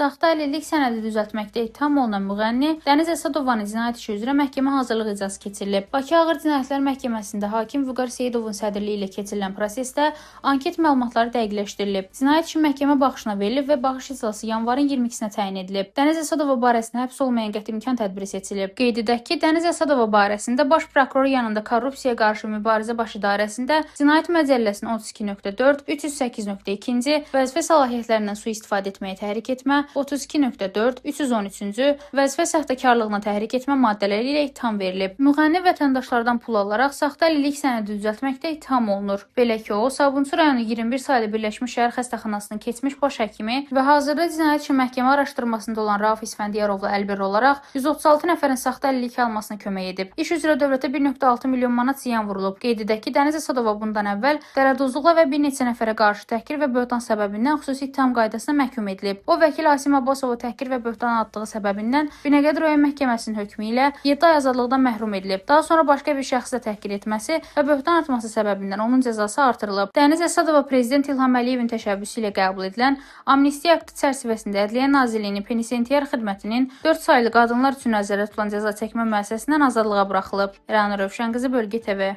Saxta əlillik sənədi düzəltməkdə ittiham olunan müğənni Dəniz Əsədovanın cinayət işi üzrə məhkəmə hazırlıq iclası keçirilib. Bakı Ağır Cinayətlər Məhkəməsində hakim Vüqar Seyidovun sədrliyi ilə keçirilən prosesdə anket məlumatları dəqiqləşdirilib. Cinayət işi məhkəmə baxışına verilib və baxış iclası yanvarın 22-sinə təyin edilib. Dəniz Əsədova barəsində həbs olmayan qəti imkan tədbiri seçilib. Qeyd edək ki, Dəniz Əsədova barəsində Baş prokuror yanında Korrupsiyaya qarşı mübarizə baş idarəsində Cinayət Məcəlləsinin 32.4, 308.2-ci vəzifə səlahiyyətlərindən sui-istifadə etməyə təhrik etmə, 32.4, 313-cü vəzifə saxtakarlığına təhrik etmə maddələri ilə ittiham verilib. Müğənni vətəndaşlardan pul alaraq saxta əlillik sənədi düzəltməkdə ittiham olunur. Belə ki, o, Sabunçu rayonu 21 saylı Birləşmiş Şəhər Xəstəxanasının keçmiş baş həkimi və hazırda cinayət işi məhkəmə araşdırmasında olan Rauf İsfəndiyərovla əlbir olaraq 136 nəfərin saxta əlillik almasına kömək edib. İş üzrə dövlətə 1.6 milyon manat ziyan vurulub. Qeyd edək ki, Dəniz Əsədova bundan əvvəl dələduzluqla və bir neçə nəfərə qarşı təhqir və böhtan səbəbindən xüsusi ittiham qaydasına məhkum edilib. O, vəkil Asim Abbasova təhqir və böhtan atdığı səbəbindən Binəqədi rayon məhkəməsinin hökmü ilə 7 ay azadlıqdan məhrum edilib. Daha sonra başqa bir şəxsə təhqir etməsi və böhtan atması səbəbindən onun cəzası artırılıb. Dəniz Əsədova prezident İlham Əliyevin təşəbbüsü ilə qəbul edilən Amnistiya Aktı çərçivəsində Ədliyyə Nazirliyinin penitensiar xidmətinin 4 saylı qadınlar üçün nəzərdə tutulan cəza çəkmə müəssisəsindən azadlığa buraxılıb. Rəna Rövşən qızı, Bölgə TV.